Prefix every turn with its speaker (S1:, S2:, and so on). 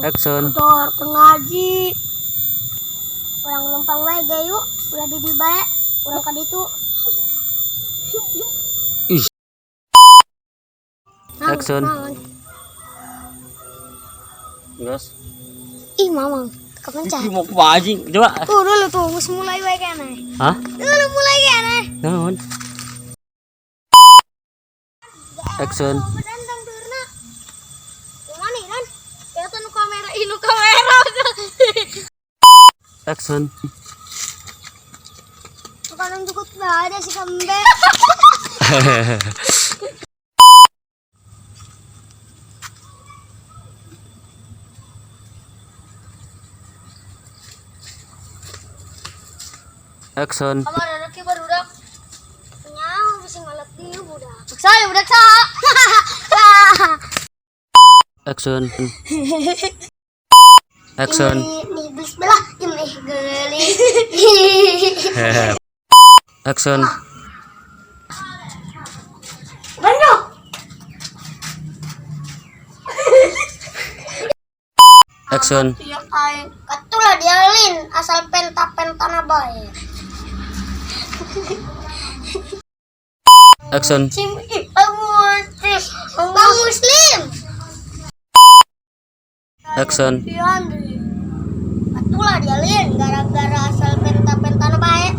S1: Action.
S2: Motor teu ngaji. Urang lempang wae ge yuk, ulah di dieu bae. Urang ka ditu.
S1: Ih.
S2: Naon,
S1: Action.
S2: naon?
S1: Gas.
S2: Ih, mamang, kepencet.
S1: Ih, mau kumaha anjing? Coba.
S2: Tuh dulu tuh, geus mulai wae keneh.
S1: Hah?
S2: Dulu mulai keneh.
S1: Naon? Action.
S2: Bedandang deurna. Kumaha nih, Ran? Ya nu kamera, ih nu kamera.
S1: Action.
S2: Bukan cukup ada si kembe.
S1: Action.
S2: Kamar ada ki barudak. Nyaho bisa ngalek dieu budak. Saya budak sa.
S1: Action. Action.
S2: Ini bismillah, ini geli.
S1: Action.
S2: Bandung.
S1: Action.
S2: Ya aing katulah dia lin asal penta-pentana bae.
S1: Action.
S2: Sim ih, Bang Muslim.
S1: Action.
S2: Atulah dia lin gara-gara asal penta-pentana bae.